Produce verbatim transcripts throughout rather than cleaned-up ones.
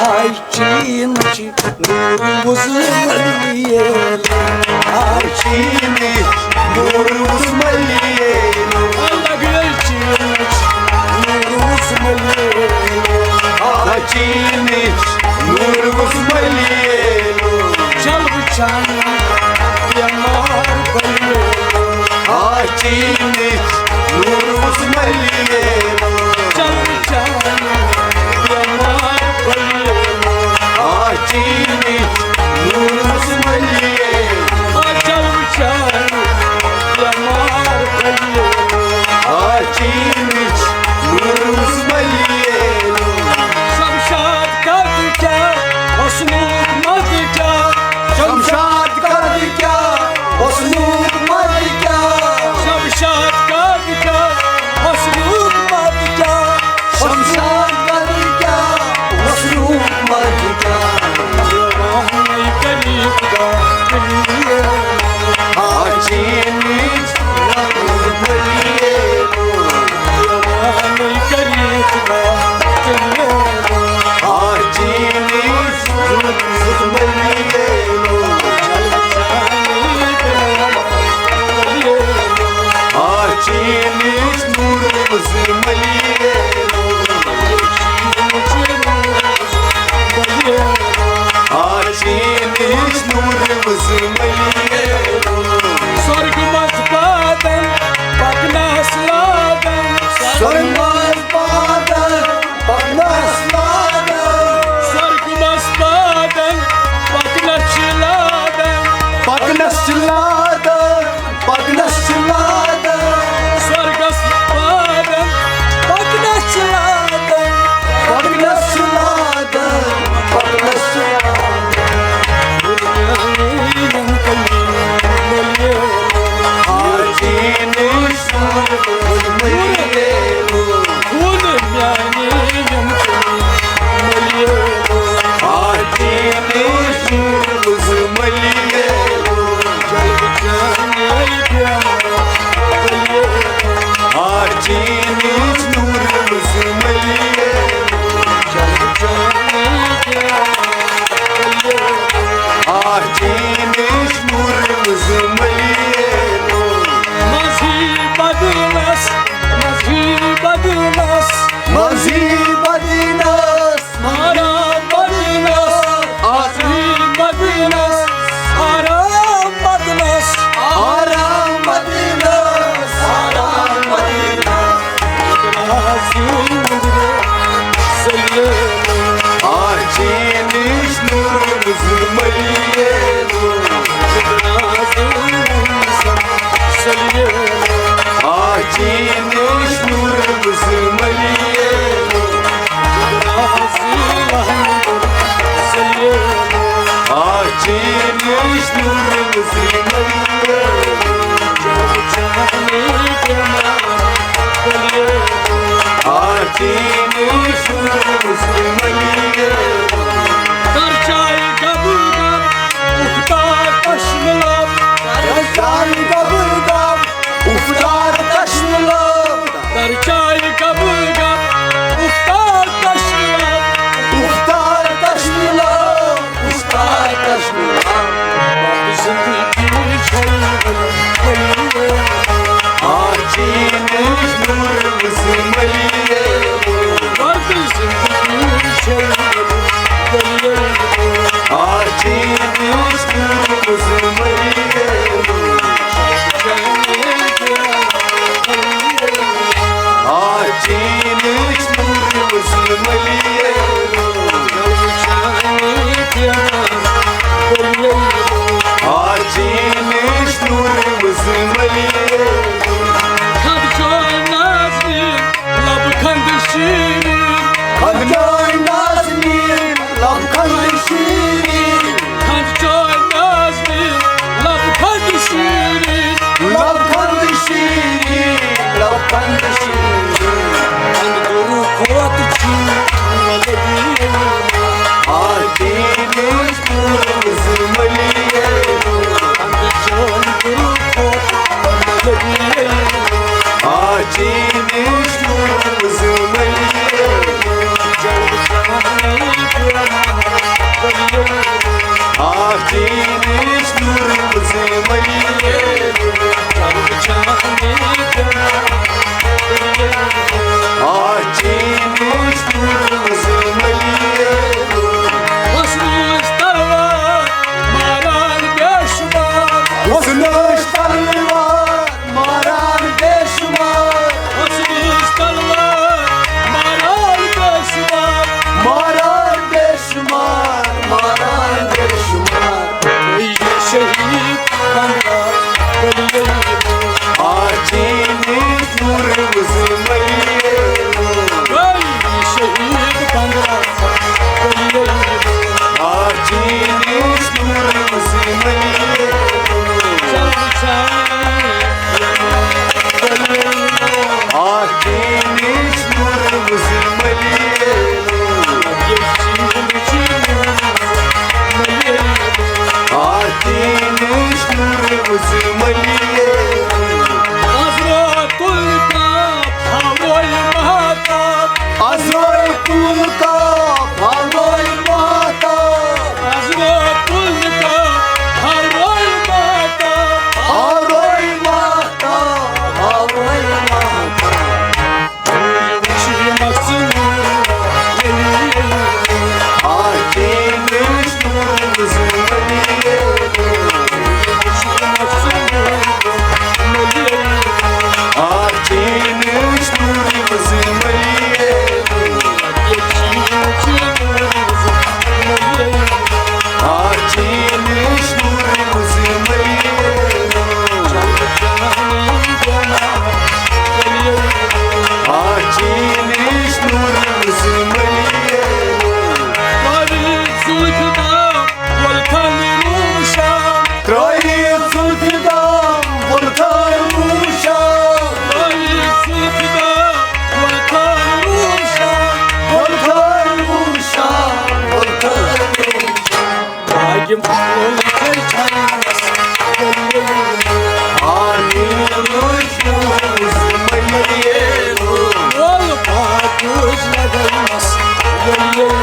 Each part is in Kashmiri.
ہاے چیٖنٕچ نوٗر وُزمٔلۍ ییٚلہِ، ہاے چیٖنٕچ نوٗر وُزمٔلۍ ییٚلہِ، لگے چیٖنٕچ نوٗر وُزمٔلۍ ییٚلہِ، ہاے چیٖنٕچ نوٗر وُزمٔلۍ ییٚلہِ، چل وٕچھان بیمار بٔلۍ ییٚلہِ۔ آ چیٖنٕچ نوٗر وُزمٔلۍ ییٚلہِ۔ چل چل بیمار بٔلۍ ییٚلہِ۔ آ چیٖنٕچ نوٗر وُزمٔلۍ ییٚلہِ۔ آ چل چل بیمار بٔلۍ ییٚلہِ۔ آ چیٖنٕچ نوٗر وُزمٔلۍ ییٚلہِ۔ شمشاد قد کیٛاہ، حسنُک مد کیٛاہ؟ شمشاد قد کیٛاہ، حسنُک مد کیٛاہ؟ شمشاد قد کیٛاہ، حسنُک مد کیٛاہ؟ شمشاد قد کیٛاہ، حسنُک مد کیٛاہ؟ جوانٕے کٔرِتھ گاہ۔ آ چیٖنٕچ نوٗر وُزمٔلۍ ییٚلہِ۔ جوانٕے کٔرِتھ گاہ۔ آ چیٖنٕچ نوٗر وُزمٔلۍ ییٚلہِ۔ آ چیٖنٕچ نوٗر وُزمٔلۍ ییٚلہِ۔ آ چیٖنٕچ نوٗر وُزمٔلۍ ییٚلہِ۔ سۄرگہٕ منٛز پادن پکنس لادن۔ سۄرگہٕ منٛز پادن پکنس لادن۔ سۄرگہٕ منٛز پادن پکنس چھِ لادن۔ پکنس چھِ لادن، پکنس چھِ لادن۔ سۄرگس پادن پکنس چھِ لادن۔ پکنس چھِ لادن، پکنس چھِ لادن۔ آ چیٖنٕچ نوٗر وُزمٔلۍ ییٚلہِ۔ آ چیٖنٕچ نوٗر وُزمٔلۍ ییٚلہِ۔ آ چیٖنٕچ نوٗر وُزمٔلۍ ییٚلہِ۔ آ چیٖنٕچ نوٗر وُزمٔلۍ ییٚلہِ۔ مزہی بدنس، مزہی بدنس، مزہی بدنس، آرام بدنس، آزی بدنس، آرام بدنس، آرام بدنس، آرام بدنس۔ آ چیٖنٕچ نوٗر وُزمٔلۍ ییٚلہِ۔ آ چیٖنٕچ نوٗر وُزمٔلۍ ییٚلہِ۔ آ چیٖنٕچ نوٗر وُزمٔلۍ ییٚلہِ۔ آ چیٖنٕچ نوٗر وُزمٔلۍ ییٚلہِ۔ در چاے گبہٕ گب، اُفتار چشمہٕ لب۔ در چاے گبہٕ گب، اُفتار چشمہٕ لب۔ در چاے گبہٕ گب، اُفتار چشمہٕ لب۔ اُفتار چشمہٕ لب، اُفتار چشمہٕ لب۔ زندگی چھل بل بل۔ آ چیٖنٕچ نوٗر وُزمٔلۍ ییٚلہِ۔ آ چیٖنٕچ نوٗر وُزمٔلۍ ییٚلہِ۔ آ چیٖنٕچ نوٗر وُزمٔلۍ ییٚلہِ۔ آ چیٖنٕچ نوٗر وُزمٔلۍ ییٚلہِ۔ خنٛد چوے نازنیٖن، لبہٕ خنٛد شیٖریٖن۔ خنٛد چوے نازنیٖن، لبہٕ خنٛد شیٖریٖن۔ خنٛد چوے نازنیٖن، لبہٕ خنٛد شیٖریٖن۔ لبہٕ خنٛد شیٖریٖن، لبہٕ خنٛد شیٖریٖن۔ خنٛد گوٚو کھوتہٕ چھُے آچینٕچ نوٗرٕ زٕ مٔلیے۔ آچینٕچ نوٗرٕ زٕ مٔلیے۔ آچینٕچ نوٗرٕ زٕ مٔلیے۔ آچینٕچ نوٗرٕ زٕ مٔلیے۔ حُسنٕچ تلوار ماران بے شُمار۔ حُسنٕچ تلوار ماران بے شُمار۔ حُسنٕچ تلوار ماران بے شُمار۔ ماران بے شُمار، ماران بے شُمار۔ یہِ شہیٖد بنگلہ بلیو۔ آچینٕچ نوٗرٕ زٕ مٔلیے۔ یہِ شہیٖد بنگلہ بلیو۔ آچینٕچ نوٗرٕ زٕ مٔلیے۔ چل چل بلیو۔ آچینٕچ نوٗرٕ زٕ مٔلیے۔ آچینٕچ نوٗرٕ زٕ مٔلیے۔ عزرا تُل کاپ، ہاوروے مہتاب۔ عزرا تُل کاپ، ہاوروے مہتاب۔ عزرا تُل کاپ، ہاوروے مہتاب۔ ہاوروے مہتاب، ہاوروے مہتاب۔ آچینٕچ نوٗرٕ زٕ مٔلیے۔ آچینٕچ نوٗرٕ زٕ مٔلیے۔ آچینٕچ نوٗرٕ زٕ مٔلیے۔ آچینٕچ نوٗرٕ زٕ مٔلیے۔ ترٛٲوِتھ زُلفہِ دام، وۄلتھن روٗم شام۔ ترٛٲوِتھ زُلفہِ دام، وۄلتھن روٗم شام۔ ترٛٲوِتھ زُلفہِ دام، وۄلتھن روٗم شام۔ وۄلتھن روٗم شام، وۄلتھن روٗم شام۔ باقی مۄکلو لۄکٹے چھانس۔ آمین۔ وول باقی لگنس۔ آمین۔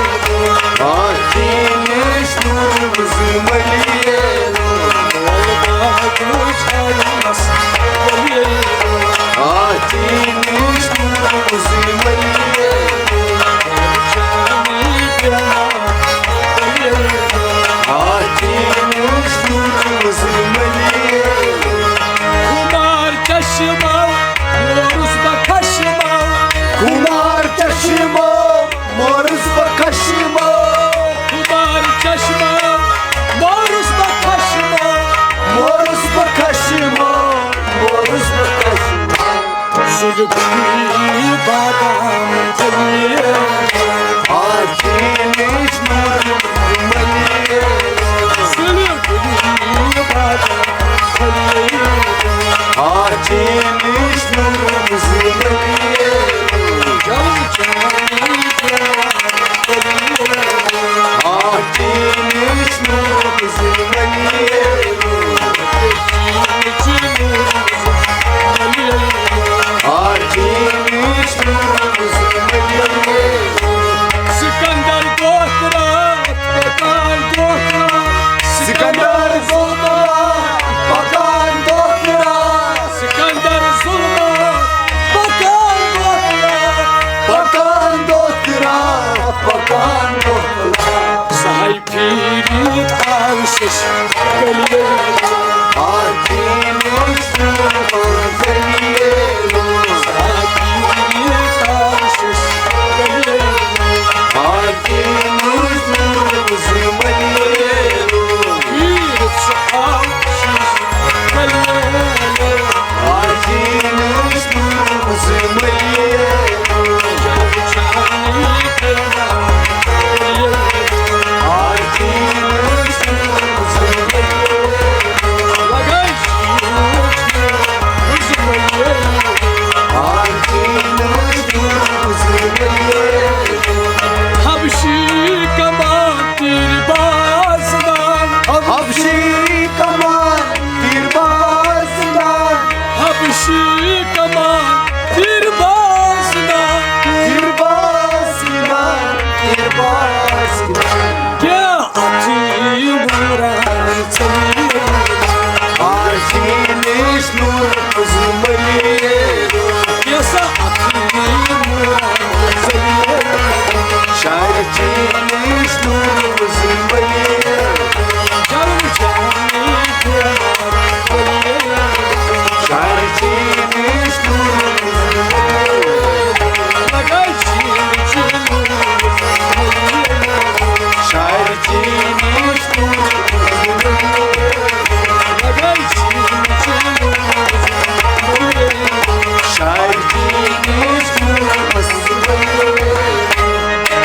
کمار چشمو، مورس بہ خشمو۔ کمار چشمو، مورس بہ خشمو۔ کمار چشمو، مورس بہ خشمو۔ مورس بہ خشمو، مورس بہ خشمو۔ سُلہِ گُلی بادام پھٔلۍ۔ آچینٕچ نوٗرٕ زٕ مٔلیے۔ سُلہِ گُلی بادام پھٔلۍ۔ آچینٕچ نوٗرٕ زٕ مٔلیے۔ جل جل آچینٕچ نوٗرٕ زٕ مٔلیے۔ آچین چی کمان، تیر باز نا۔ تیر باز نا، تیر باز نا۔ کیا اتی مران چلی۔ آشی نیش نور کزملی۔ کیسا اتی مران چلی۔ شاعر چی نیش نور کزملی۔ جان جانی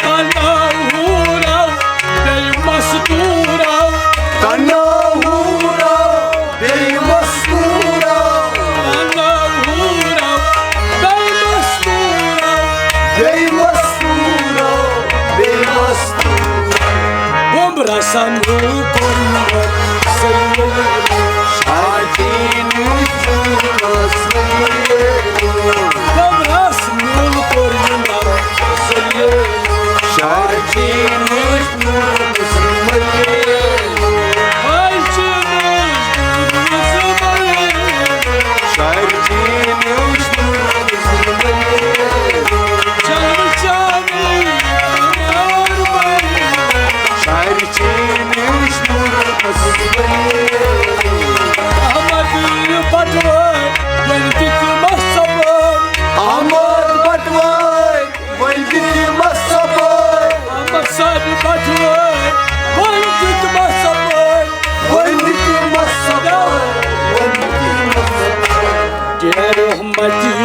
تنہا ہورا، بیٚیہِ مستوٗرا۔ تنہا ہورا، بیٚیہِ مستوٗرا۔ تنہا ہورا، بیٚیہِ مستوٗرا۔ بیٚیہِ مستوٗرا، بیٚیہِ مستوٗرا۔ بومبرا سمو کوٚرمُت سلیلو۔ شاکین جوٗلس سلیلو۔ بومبرا سمو کوٚرمُت سلیلو۔ شاکین احمد بٹوٲرۍ، وۄنۍ تہِ تہِ مہ صبر۔ احمد بٹوٲرۍ، وۄنۍ تہِ تہِ مہ صبر۔ احمد صٲب بٹوٲرۍ، وۄنۍ تہِ تہِ مہ صبر۔ وۄنۍ تہِ تہِ مہ صبر۔ وۄنۍ تہِ تہِ مہ صبر۔ ڈیرٕ متی